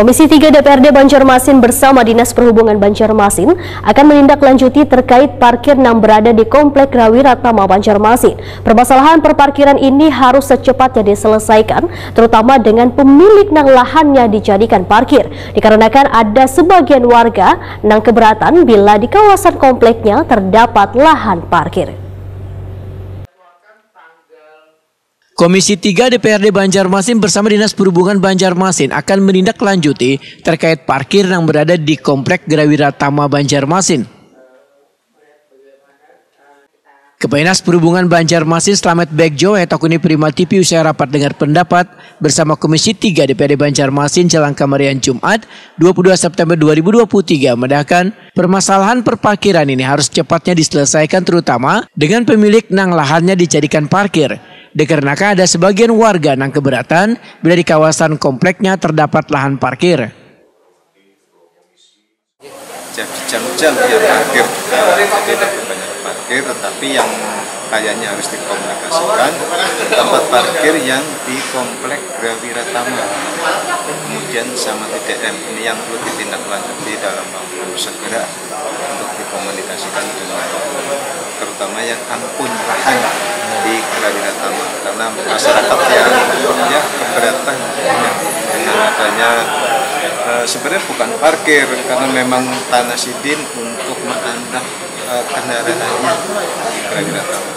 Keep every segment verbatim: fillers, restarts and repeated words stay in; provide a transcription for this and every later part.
Komisi tiga D P R D Banjarmasin bersama Dinas Perhubungan Banjarmasin akan menindaklanjuti terkait parkir yang berada di Komplek Grawi Ratama Banjarmasin. Permasalahan perparkiran ini harus secepatnya diselesaikan, terutama dengan pemilik nang lahannya dijadikan parkir, dikarenakan ada sebagian warga nang keberatan bila di kawasan kompleknya terdapat lahan parkir. Komisi tiga D P R D Banjarmasin bersama Dinas Perhubungan Banjarmasin akan menindaklanjuti terkait parkir yang berada di Komplek Grawi Ratama Banjarmasin. Kepala Dinas Perhubungan Banjarmasin Slamet Begjo, Hetakuni Prima T V usai rapat dengar pendapat bersama Komisi tiga D P R D Banjarmasin jalan kamarian Jumat dua puluh dua September dua ribu dua puluh tiga madahkan permasalahan perparkiran ini harus cepatnya diselesaikan terutama dengan pemilik nang lahannya dijadikan parkir. Dikarenakan ada sebagian warga nang keberatan bila di kawasan kompleknya terdapat lahan parkir. Jam-jam ya parkir, eh, jadi lebih banyak parkir, tetapi yang kayaknya harus dikomunikasikan tempat parkir yang di komplek Grawiratama, kemudian sama T D M ini yang perlu ditindaklanjuti dalam waktu segera untuk dikomunikasikan dengan terutama yang ampun lahan di Grawiratama karena masyarakat yang ya keberatan ya, dengan adanya eh, sebenarnya bukan parkir karena memang tanah sidin untuk menanam eh, kendaraannya di Grawiratama.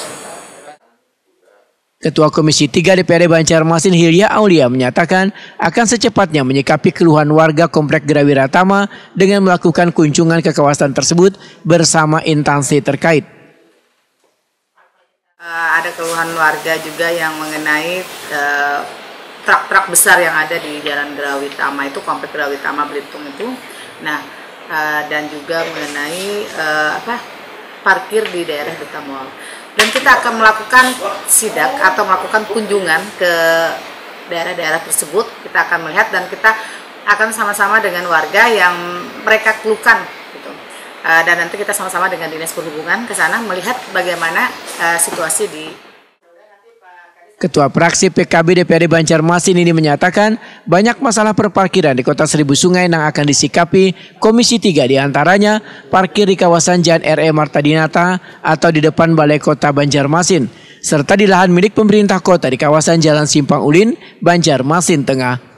Ketua Komisi tiga D P R D Banjarmasin Hilya Aulia menyatakan akan secepatnya menyikapi keluhan warga Komplek Grawiratama dengan melakukan kunjungan ke kawasan tersebut bersama instansi terkait. Ada keluhan warga juga yang mengenai truk-truk besar yang ada di Jalan Grawitama itu, Komplek Grawitama Belitung itu. Nah, dan juga mengenai apa parkir di daerah Duta Mall. Dan kita akan melakukan sidak atau melakukan kunjungan ke daerah-daerah tersebut. Kita akan melihat dan kita akan sama-sama dengan warga yang mereka keluhkan gitu. Dan nanti kita sama-sama dengan Dinas Perhubungan ke sana melihat bagaimana situasi di Ketua Praksi P K B D P R D Banjarmasin ini menyatakan banyak masalah perparkiran di Kota Seribu Sungai yang akan disikapi Komisi tiga diantaranya parkir di kawasan Jalan R E Marta Dinata atau di depan Balai Kota Banjarmasin serta di lahan milik pemerintah kota di kawasan Jalan Simpang Ulin, Banjarmasin Tengah.